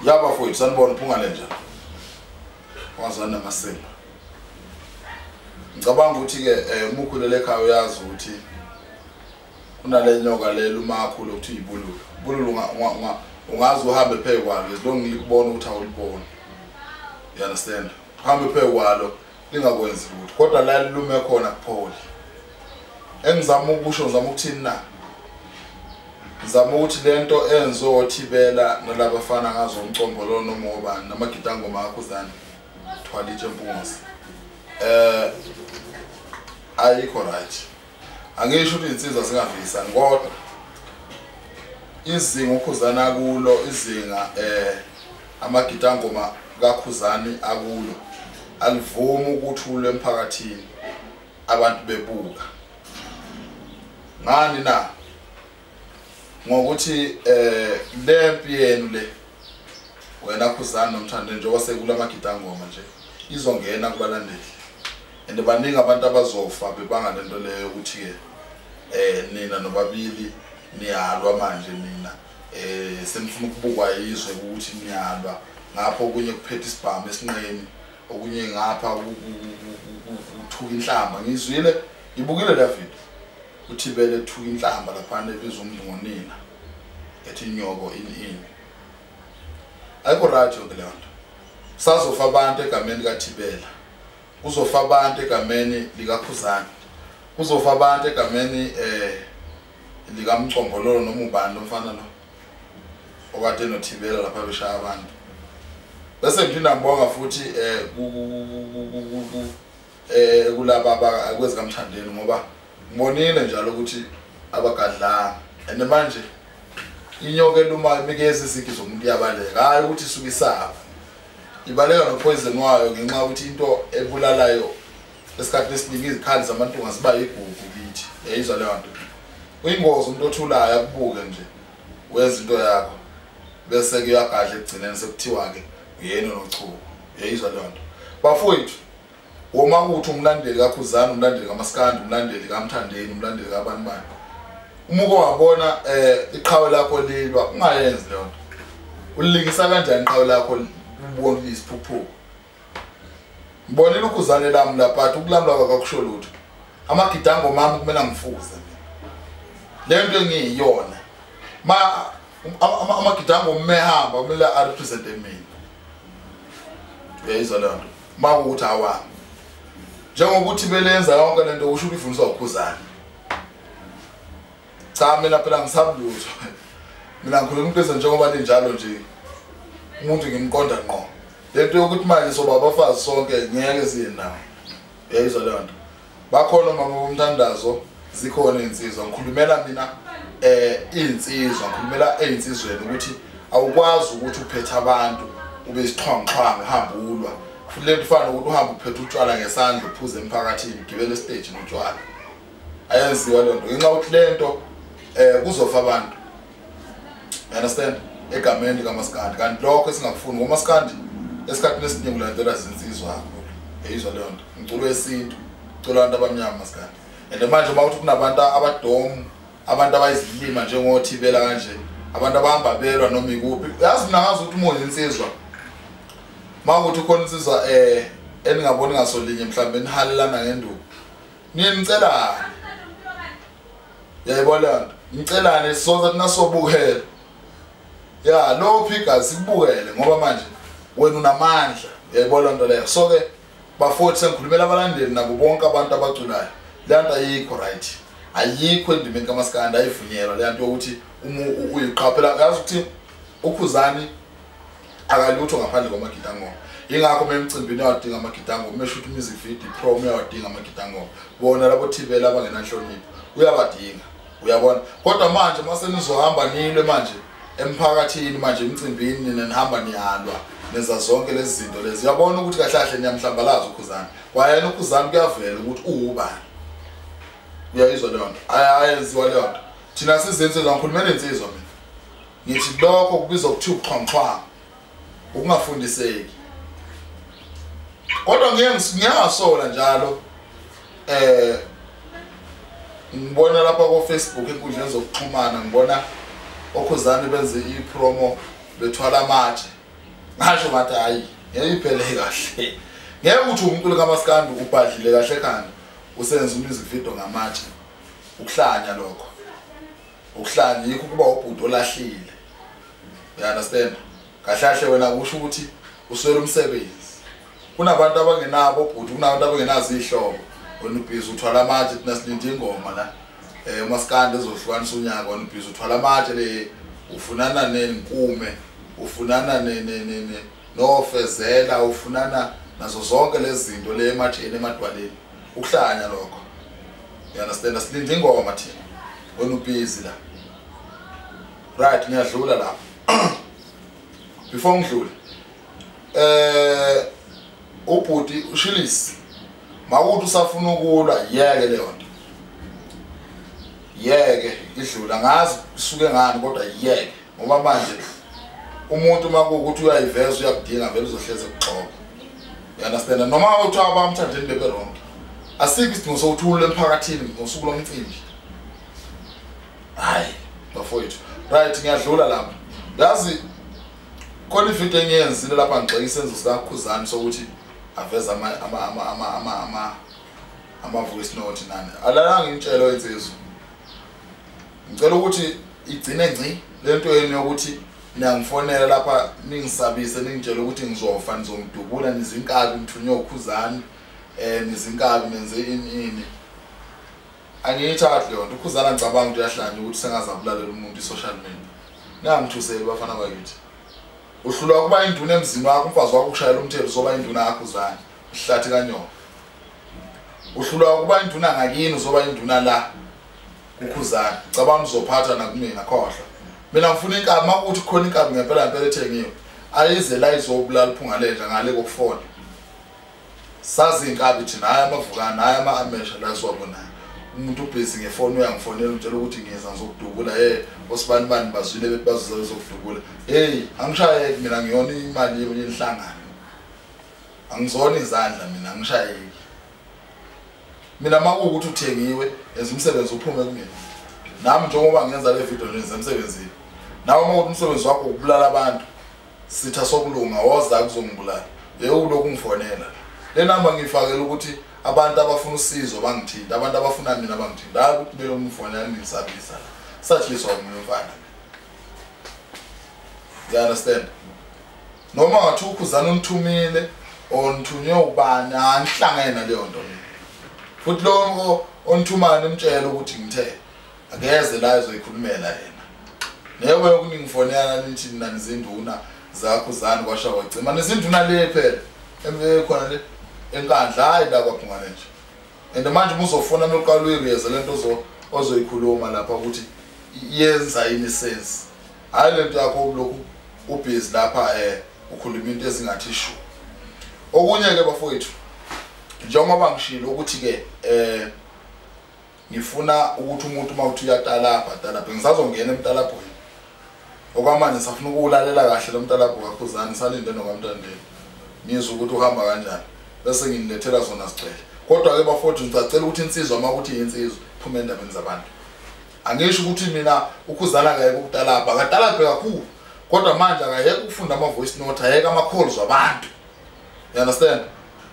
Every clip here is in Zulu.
Yabafowethu sanibona uphungale njalo. Wazana namasimba. Ngicabanga ukuthi ke uma ukhulele ekhaya uyazi ukuthi kunale nyoka lelo umakhulu ukuthi ibululu. Bululu ungaze uhambe phezu kwalo as long likubona ukuthi awuliboni. You understand? Uhambe phezu kwalo lingakwenzi lutho. Kodwa la lilume khona kupholi. Engizama ukusho ngizama ukuthini na? Ngizama ukuthi lento enzothibela nalabafana ngazo umcombolo noma obani namagidangoma kaKhuzani thwala itshe Mpungose. Ayikho right. Angisho ukuthi insizwa singavisani kodwa izinga uKhuzani akulo, izinga amagidangoma kaKhuzani akulo alivumi ukuthi ulwe emphakathini abantu bebuka. Ngani na? Ngokuthi lempi yenu le wena Khuzani noMthandeni njengoba sekula amagidangoma nje izongena kubalandeli. And baningi abantu abazofa bebanga lento leyo ukuthi ke nina nobabili niyalwa manje nina senifuna ukubukwa izwe ukuthi niyalwa ngapho okunye kuphethe isibhamu esinqeni okunye ngapha uthuka inhlamba. Ngizwile ngibukile la video uThibele ethuka inhlamba lapha ebizwa umuntu ngonina ethi inyoko ini. Ayikho right yonke leyo nto. Sazofa abantu egameni kaThibela, kuzofa abantu egameni likaKhuzani, kuzofa abantu egameni likaMcombololo noma ubani lomfana lo okade noThibela lapha beshaya abantu. Bese ngiphinda ngibonga futhi kulaba kwezikaMthandeni ngoba ngibonile njalo ukuthi abagadlanga. And manje inyoka eluma imikezi izigi zomuntu iyabaleka, hayi ukuthi isuke isaba, ibaleka nopoison wayo ngenxa yokuthi into ebulalayo esikhathini esiningi izikhali zamantunga ziba yigugu kithi. Yayizwa leyo nto. Uyingozi umuntu othulayo akubuke nje wenza into yakho bese ke uyagadla ekugcineni sekuthiwa ke uyena nochuku. Yayizwa leyo nto. Bafowethu, uma uthi umlandeli kaKhuzani, umlandeli kaMaskandi, umlandeli kaMthandeni, umlandeli kabani bani, uma uke wabona iqhawe lakho lilwa ungayenzi leyo nto. Ulilingisa kanjani iqhawe lakho ubona isiphukuphuku? Ngibonile uKhuzani lami lapha ukulamla kwakusho lutho. Amagidango mami kumele ngifuze mina. Le nto engiyiyona. Ma amagidango mehamba kumele a represent mina. Uyayizwa leyo nto. Makuthi awami. Njengokuthi belenza yonke lento usho ukufundiswa uKhuzani. Cha mina phela ngisabi lutho. Mina ngikhuluma into njengoba linjalo nje. Umuntu ngimqonda ngqo. Lento yokuthi manje soba abafazi sonke ngeke siye nawo. Uyayizwa leyo nto. Bakhona mama bomthandazo, zikhona insizwa. Ngikhulumela mina insizwa, ngikhulumela einsizweni ukuthi awukwazi ukuthi uphethe abantu ube isixhwanguxhwangu uhamba ulwa. Futhi lento ifana nokuthi uhambe uphethe utshwala ngesandla uphuze emphakathini ugibele stage notshwala. Ayenziwa leyo nto ngenxa yokuthi lento kuzofa abantu. You understand? Egameni likaMaskandi. Kanti lokho esingakufuni ngoMaskandi esikhathini esiningi ulandela izinsizwa kakhulu. Yayizwa leyo nto. Umculo wesintu, umculo wabantu abamnyama Maskandi. And manje uma uthi kunabantu abadomu, abantu abayizilima njengoThibela kanje, abantu abahamba belwa noma ikuphi. Yazi mina ngazi ukuthi uma uyinsizwa, uma ukuthi ukhona insizwa eningaboni ngasolinye mhlawumbe nihalelana ngenduku, niye nicelane. Uyayibona leyo nto? Nicelane soze nasobukela. Ya lo phika sikubukele ngoba manje wena unamandla. Uyayibona nto leyo. So ke bafowethu sengikhulumela abalandeli nabo bonke abantu abaculayo. Le nto ayikho right. Ayikho endimeni kaMaskandi, ayivunyelwa le nto yokuthi uma uyiqhaphela. Yazi ukuthi uKhuzani akalutho ngaphandle kwamagidangoma. Ingakho emcimbini uyawadinga amagidangoma, uma eshuthi music video promo uyawadinga amagidangoma. Bona labo Thibela abangenanhlonipho uyabadinga. Uyabona? Kodwa manje mase nizohamba nilwe manje emphakathini manje emcimbini nina nihamba niyalwa nenza zonke lezi zinto lezi. Uyabona ukuthi kahle kahle niyamhlambalaza uKhuzani. Kwayena uKhuzani kuyavela ukuthi uwubani. Uyayizwa leyo nto. Ayenziwa leyo nto. Thina sizinsizwa, ngikhulumela insizwa mina. Ngithi lokho kubizwa kuthiwa ubuxhwanguxhwangu, ukungafundiseki. Kodwa ngiyasola njalo ngibona lapha ko Facebook enkundleni zokuxhumana ngibona oKhuzani benze ipromo bethwala amatshe. Ngasho ngathi hayi ngeke iphele kahle. Ngeke uthi umculo kaMaskandi ubhadlile kahle ekhanda usenza music video ngamatshe. Ukuhlanya lokho. Ukuhlanya yikho kuba ubhuti olahlile. You understand? Kahle kahle wena kusho ukuthi uswele umsebenzi. Kunabantu abangenabo ubhuti, kunabantu abangenazo ihlobo. Wena ubhizi uthwala amatshe, thina silinde ingoma la. uMaskandi ezohlukanisa unyaka, wena ubhizi uthwala amatshe le, ufunana nenkume, ufunana ne nofezela, ufunana nazo zonke lezi zinto le ematsheni emadwaleni. Ukuhlanya lokho. You understand? Silinde ingoma thina. Wena ubhizi la. Right, ngiyadlula lapho. Before ngidlule, ubhuti uShilisi mawuthi usafuna ukulwa, yeke leyo nto. Yeke idlula, ngazi usuke ngani kodwa yeke, ngoba manje umuntu makuwukuthi uyayiveza uyakudinga vele uzohleze kuxoxa. You understand? Noma uthi abamthandeni bebe wrong, asikho isidingo sokuthula emphakathini ngosuku lomcimbi. Hayi bafowethu. Right, ngiyadlula lapho. Yazi khona ivideo engiyenzile lapha ngigxeka isenzo sikaKhuzani sokuthi aveza ama voice note nani. Alalanga intshelo insizwa. Ngicela ukuthi igcine ngci lento yenu yokuthi niyangifonela lapha ningisabise ningitshele ukuthi ngizofa, nizongidubula, nizinkabi ngithunywe uKhuzani, nizinkabi nenze ini ini. Angiyithathi leyo nto. uKhuzani ngicabanga ukuthi uyahlanya ukuthi sengazabulalela umuntu i-social media. Ningangithuseli bafana bakithi. Uhlulwa kuba induna emzini wakho, umfazi wakho ukushayela umthetho uzoba induna kaKhuzani, uhlathi kanyoko. Uhlulwa kuba induna ngakini, uzoba induna la kuKhuzani. Cabanga uzophatha nakumina, khohlwa. Mina ngifuna inkabi, makuthi khona inkabi ngempela ngempela ethengiwe, ayize la izobulala uphunga lenja ngale kokufona. Sazi inkabi thina, hayi amavukana, hayi ama-amesha la siwabonayo. Umuntu ubhizi ngefoni uyangifonela utshela ukuthi ngiza ngizokudubula, hey osibani bani bazwile bethi bazoza bezokudubula. Hey, angishayeki mina, ngiyona imali yenhlangano. Angizona izandla mina, angishayeki. Mina makuwukuthi uthengiwe, yenza umsebenzi uphume kumina. Nami njengoba ngenza le video nje emsebenzini. Nawe uma uthi umsebenzi wakho ukubulala abantu, sitha sokulunga woza kuzongibulala. Yebo lokhu ngifonela. Le namba ngifakela ukuthi abantu abafuna usizo bangithinta, abantu abafuna mina bangithinta. Hayi ukuthi belo ngifonela ngisabisa la. Satshiswa umuntu mfana. You understand? Noma ngathi uKhuzani unithumile or nithunywe ubani, angihlangene naleyo nto mina. Futhi lo onithumana nimtshela ukuthi ngithe akeze la ezoyikhulumela yena. Newe yokuningifonela nithi nina nizinduna zaKhuzani kwasha kwacima. Nizinduna le phela khona le enkandla, hayi la kwaphungane nje. And manje uzofuna noqala uyiveze lento ozoyikhuluma lapha ukuthi yenza yini sense. Hayi lento yakho lokhu ubhizi lapha ukhuluma into ezingathi shu. Okunye ke bafowethu, njengoba ngishilo ukuthi ke ngifuna ukuthi umuntu mawuthi uyatalapha talapha, ngisazongena emtalabhweni. Okwamanje safuna ukulalela kahle lo mtalabho kaKhuzani, salinde nokaMthandeni. Ngizwe ukuthi uhamba kanjani bese nginilethela zona sicele. Kodwa ke bafowethu ngicela ukuthi insizwa makuthi insizwa iphume endabeni zabantu. Angisho ukuthi mina uKhuzani akayeke ukutalapha, akatalaphe kakhulu. Kodwa manje akayeke ukufunda ama voice note, ayeke ama calls wabantu. You understand?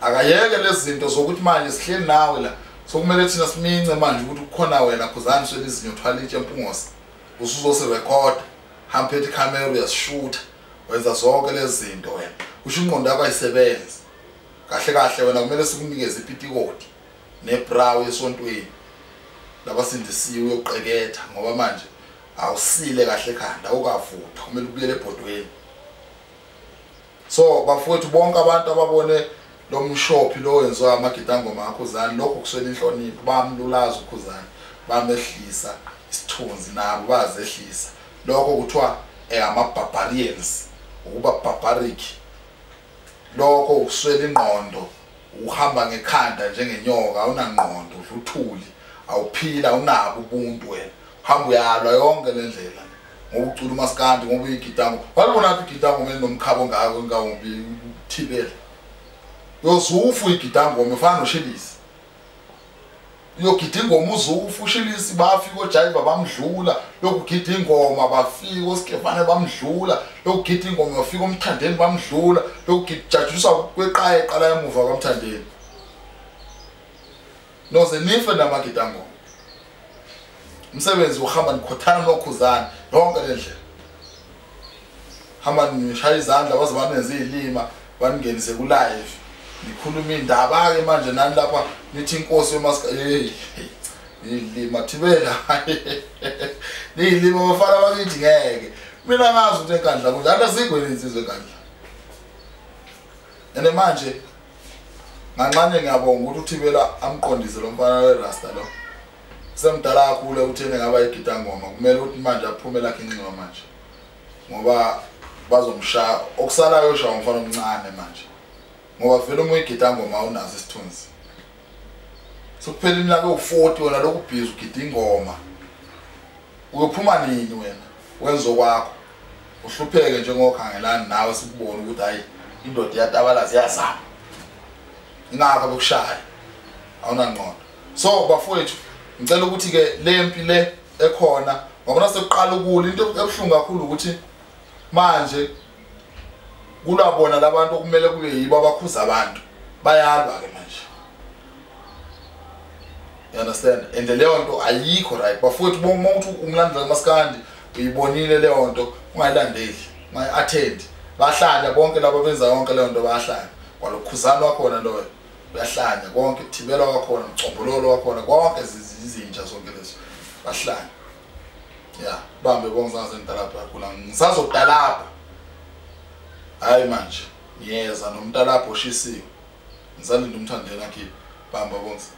Akayeke lezi zinto zokuthi manje sihleli nawe la. Sokumele thina simince manje ukuthi kukhona wena Khuzani swele izinyo thwala itshe empungose. Usuzose record, hamba phethe camera uyashoot, wenza zonke lezi zinto wena. Usho ingqondo yakho ayisebenzi. Kahle kahle wena kumele sikunikeze ipitikoti nebra esontweni. Labasindisiwe uyoqeketha ngoba manje awusile kahle ekhanda, awukavuthwa, kumele ubuyele ebhodweni. So bafowethu bonke abantu ababone lo mshophi lo wenziwa amagidangoma kaKhuzani, lokho kuswela inhlonipho, bamlulaza uKhuzani, bamehlisa isithunzi nabo bazehlisa. Lokho kuthiwa ama-barbarians, ukuba barbaric. Lokho ukuswela ingqondo, uhamba ngekhanda njengenyoka, awunangqondo, uthuli, awuphila, awunabo ubuntu wena. Uhamba uyalwa yonke le ndlela ngoba ucula umaskandi, ngoba uyigidango. Walibona phi igidango ngenomkhabo ngako ngawumbi uthibele. Yozufu igidango ngifana noShilisi. Uyogida ingoma uZufu ushilisi bafika oJayiva bamdlula, yokugida ingoma bafika oSkefane bamdlula, yokugida ingoma bafika uMthandeni bamdlula, yokugijajiswa kweqaya eqala emuva kwaMthandeni. Noze nife namagidangoma. Umsebenzi uhamba nikhothana nokhuzana yonke le ndlela. Hamba nishaya izandla baze banenze izilima baningenise ku live. Nikhuluma indaba ke manje nani lapha nithi inkosi yomaska hey nilima Thibela nilima bafana bakithi ngeke mina ngazi ukuthi enkandla kunjani asigwele insizwe enkandla. Ene manje nganxanye ngiyabonga ukuthi uThibela amqondise lo mfana weRasta lo semdala kakhulu uthene ngaba igidangoma kumele ukuthi manje aphume lakhe inxiwa manje ngoba bazomshaya okusalayo ushaya umfana omncane manje ngoba vele uma uyigidangoma awunaso isithunzi. Sekuphela iminyaka ewu-40 wena lokhu busy ugida ingoma. Uyophuma nini wena wenza okwakho uhlupheke njengokhangelani nawe sikubone ukuthi hayi indoda iyatabalaza iyazama ingakho bekushaya awunangqondo. So bafowethu ngicela ukuthi ke le mpi le ekhona ngoba sekuqala ukula into ebuhlungu kakhulu ukuthi manje kulabona labantu okumele kube yibo abakhuza abantu bayalwa ke manje. You understand? And leyo nto ayikho right bafowethu uma uthi umlandela maskandi uyibonile leyo nto ungayilandeli ungayi-attend bahlanya bonke labo benza yonke leyo nto bayahlanya kwalokhuzana wakhona loyo uyahlanya konke Thibela wakhona mcombololo wakhona konke izinja zonke lezo bahlanya. Yeah bambe bonke ngisazentalapha kakhulu ngisazodalapha hayi manje ngiyeza nomntalapho oshisiwe ngisalinda uMthandeni akhiphe bamba bonke.